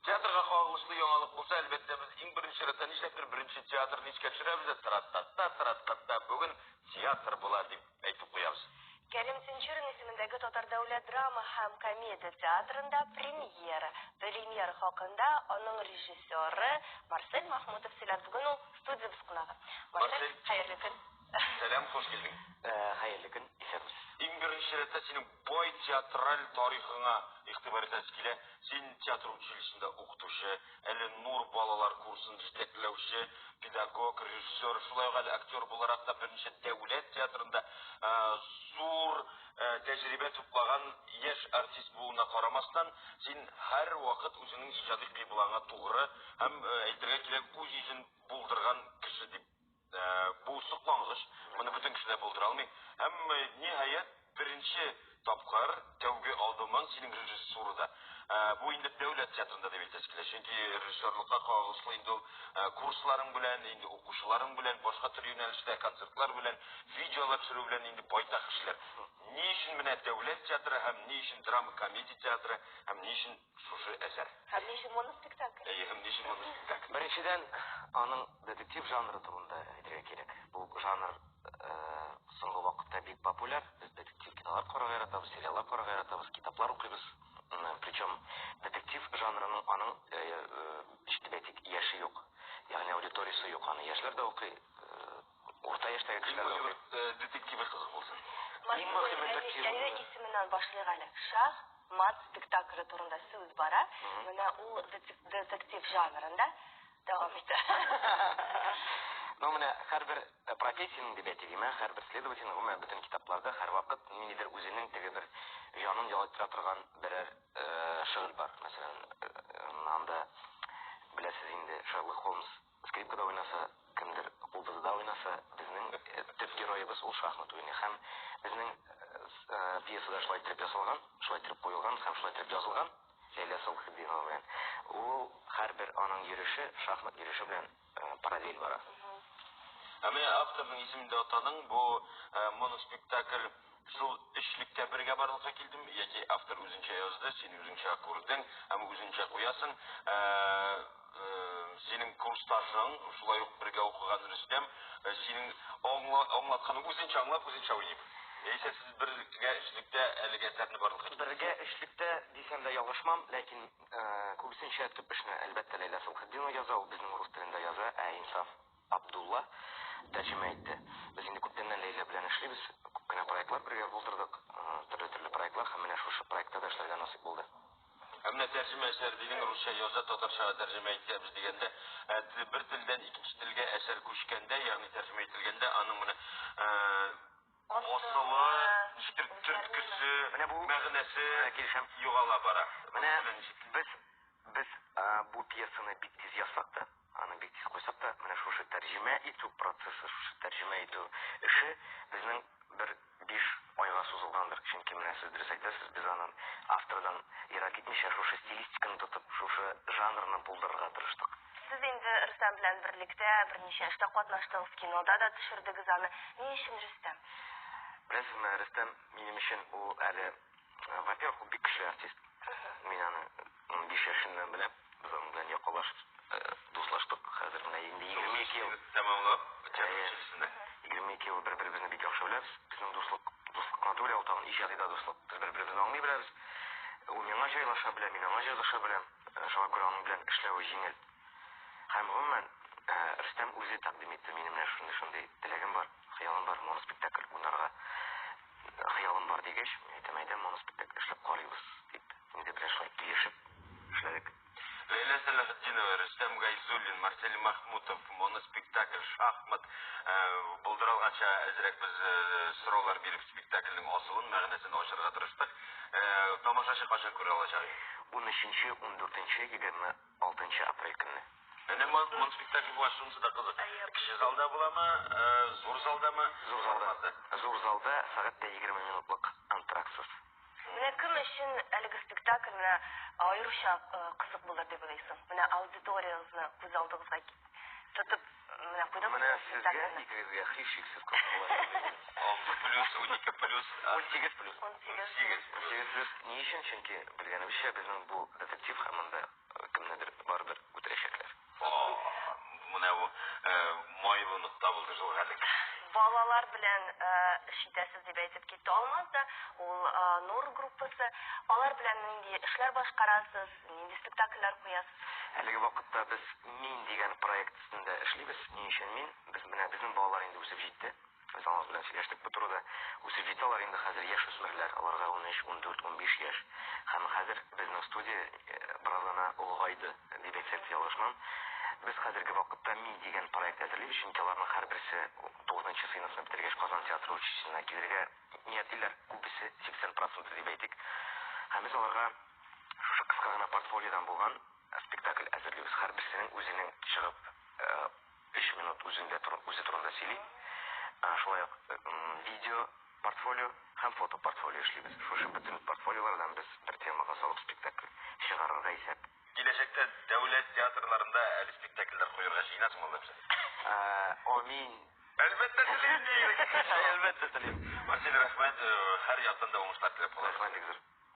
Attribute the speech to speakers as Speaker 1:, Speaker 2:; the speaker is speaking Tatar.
Speaker 1: Театрга кагылышлы яңалык булса, әлбәттә, без иң беренче чиратта нишләптер беренче театрны искә төшерәбез дә, тра-та-та, тра-та-та, бүген театр була дип әйтеп куябыз.
Speaker 2: Кәрим Тинчурин исемендәге Татар дәүләт драма һәм комедия театрында премьера. Премьера хакында аның режиссеры Марсель Махмутов сөйләр. Бүген ул студиябез кунагы. Марсель, хәерле көн.
Speaker 1: Сәлам, хуш килдең.
Speaker 3: Хәерле көн, исәнмесез.
Speaker 1: Иң беренче чиратта синең бай театраль тарихыңа игътибар итәсе килә. Син театр училищесында укытучы, әле Нур балалар курсын җитәкләүче, педагог, режиссер, шулай ук әле актер буларак та берничә дәүләт театрында зур тәҗрибә туплаган яшь артист булуына карамастан, син һәрвакыт үзеңнең иҗади кыйблаңа тугры һәм, әйтергә кирәк, үз-үзен булдырган кеше дип. Бу соклангыч, моны бөтен кеше дә булдыра алмый. Һәм, ниһаять, беренче тапкыр тәүге адымың синең режиссурада. Бу инде дәүләт театрында дип әйтәсе килә. Чөнки режиссерлыкка кагылышлы инде ул курсларың белән, инде укучыларың белән, башка төрле юнәлештә концертлар белән, видеолар төшерү белән инде байтак эшләр. Ни өчен менә дәүләт театры һәм ни өчен драма-комедия театры һәм ни өчен шушы әсәр?
Speaker 2: Һәм ни өчен моноспектакль?
Speaker 1: Әйе, һәм ни өчен моноспектакль?
Speaker 3: Беренчедән, аның детектив жанры турында әйтергә кирәк. Бу жанр соңгы вакытта бик популяр. Без детектив кинолар карарга яратабыз, сериаллар карарга яратабыз, китаплар укыйбыз. Причем детектив жанрының аның дип әйтик, яше юк. Ягъни аудиториясе юк. Аны яшьләр дә укый, урта яшьтәге кешеләр дә укый.
Speaker 1: Детективы кызык булсын.
Speaker 3: Иң мөһиме детектив.
Speaker 2: Әйдә исеменнән башлыйк әле. Шах мат спектакле турында сүз бара. Менә ул детектив жанрында дәвам итә.
Speaker 3: Ну, менә һәрбер профессиянең дип әйтик, һәрбер следовательнең, гомумән, бөтен китапларда һәрвакыт ниндидер үзенең теге бер җанын ял иттерә торган берәр шөгыль бар. Мәсәлән, анда беләсез инде, Шерлок Холмс скрипкада уйнаса, кемдер кубызда уйнаса, безнең төп героебыз ул шахмат уйный. Һәм безнең пьесада шулай итеп ясалган, шулай итеп куелган һәм шулай итеп язылган Ләйлә Салхетдинова белән. Ул һәрбер аның йөреше шахмат йөреше белән параллель бара.
Speaker 1: Ә менә авторның исемен дә атадың. Бу моноспектакль шул өчлектә бергә барлыкка килдеме яки автор үзенчә язды, син үзеңчә күрдең һәм үзеңчә куясың? Синең курсташың, шулай ук бергә укыган Рөстәм, синең аңлатканын үзенчә аңлап, үзенчә уйный. Яисә сез бергә өчлектә әлеге әсәрне барлыкка китердегез?
Speaker 3: Бергә өчлектә дисәм дә ялгышмам, ләкин күбесенчә төп эшне, әлбәттә, Ләйлә Салхетдинова яза, ул безнең рус телендә яза, ә Инсаф Абдулла тәрҗемә итте. Без инде күптәннән Ләйлә белән эшлибез, күп кенә проектлар бергә булдырдык, төрле-төрле проектлар, һәм менә шушы проектта да эшләргә насыйп булды.
Speaker 1: Ә менә тәрҗемә әсәре дидең, русча яза, татарчага тәрҗемә итәбез дигәндә, бер телдән икенче телгә әсәр күчкәндә, ягъни тәрҗемә ителгәндә, аның менә асылы, ничектер төрткесе,
Speaker 3: Менә бу
Speaker 1: мәгънәсе
Speaker 3: килешәм.
Speaker 1: югала бара.
Speaker 3: Менә без бу пьесаны бик тиз язсак та, аны бик тиз куйсак та, менә шушы тәрҗемә итү процессы, шушы тәрҗемә итү эше безнең бер 5 айга сузылгандыр. Чөнки менә сез дөрес әйтәсез, без аның автордан ерак китмичә шушы стилистиканы тотып, шушы жанрны булдырырга тырыштык.
Speaker 2: Сез инде Рөстәм белән берлектә берничә эштә катнаштыгыз, кинода да төшердегез аны. Ни өчен Рөстәм?
Speaker 3: Беләсезме, Рөстәм минем өчен ул әле, во-первых, ул бик көчле артист. Мин аны 15 яшеннән беләм. Без аның белән якалашып дуслаштык. Хәзер менә инде 22 ел
Speaker 1: тәмамлап театр училищесында.
Speaker 3: 22 ел бер-беребезне бик яхшы беләбез. Безнең дуслык, дуслык кына түгел, ул тагын иҗади да дуслык. Без бер-беребезне аңлый беләбез. Ул миңа җайлаша белә, мин аңа җайлаша беләм. Шуңа күрә аның белән эшләве җиңел. Һәм гомумән, Рөстәм үзе тәкъдим итте, минем менә шундый-шундый теләгем бар, хыялым бар, моноспектакль уйнарга хыялым бар дигәч, мин әйтәм, әйдә моноспектакль эшләп карыйбыз дип. Инде белән шулай килешеп эшләдек.
Speaker 1: Ләйлә Сәлахетдинова, Рөстәм Гайзуллин, Марсель Махмутов, моноспектакль, шахмат. Булдыра алганча әзрәк без сораулар биреп спектакльнең асылын, мәгънәсен ачырга тырыштык. Тамашачы кайчан күрә алачак?
Speaker 3: 13, 14, 26 апрель көнне.
Speaker 1: Менә моноспектакль була, шунысы да кызык. Кече залда буламы, зур залдамы?
Speaker 3: Зур залда. Зур залда сәгать 20 минутлык антрактсыз.
Speaker 2: Менә кем өчен әлеге спектакль менә аеруча кызык булыр дип уйлыйсың? Менә аудиториягызны күз алдыгызга тотып менә куйдыгыз.
Speaker 3: Менә сезгә икегезгә һичшиксез кызык булыр.
Speaker 1: 6 плюс, 12 плюс,
Speaker 3: 18 плюс.
Speaker 2: 18
Speaker 3: 18 плюс. Ни өчен? Чөнки белгәнебезчә, безнең бу детектив һәм монда кемнедер
Speaker 2: Балалар белән эш итәсез дип әйтеп китте Алмаз да. Ул Нур группасы. Алар белән нинди эшләр башкарасыз, нинди спектакльләр куясыз?
Speaker 3: Әлеге вакытта без Мин дигән проект өстендә эшлибез. Ни өчен мин? Без менә безнең балалар инде үсеп җитте. Без Алмаз белән сөйләштек бу турыда. Үсеп җитте алар инде хәзер яшүсмерләр, аларга 13, 14, 15 яшь. Һәм хәзер безнең студия бераз гына олыгайды, дип әйтсәк тә ялгышмам. Без хәзерге вакытта Мин дигән проект әзерлибез, чөнки аларның һәрберсе 9 сыйныфны бетергәч Казан театр училищесына килергә ниятлиләр, күбесе 80 проценты дип әйтик. Һәм без аларга шушы кыска гына портфолиодан булган спектакль әзерлибез. Һәрберсенең үзенең чыгып 3 минут үзендә үзе турында сөйли. Шулай ук видео портфолио һәм фото портфолио эшлибез. Шушы бөтен портфолиолардан без бер темага салып спектакль чыгарырга исәп.
Speaker 1: Киләчәктә дәүләт театрларында әле спектакльләр куярга җыенасыңмы, Алла бирсә?
Speaker 3: Амин.
Speaker 1: Әлбәттә телим.
Speaker 3: Әлбәттә телим.
Speaker 1: Марсель, рәхмәт, һәр яктан да уңышлар теләп калабыз.
Speaker 3: Рәхмәт, бик зур.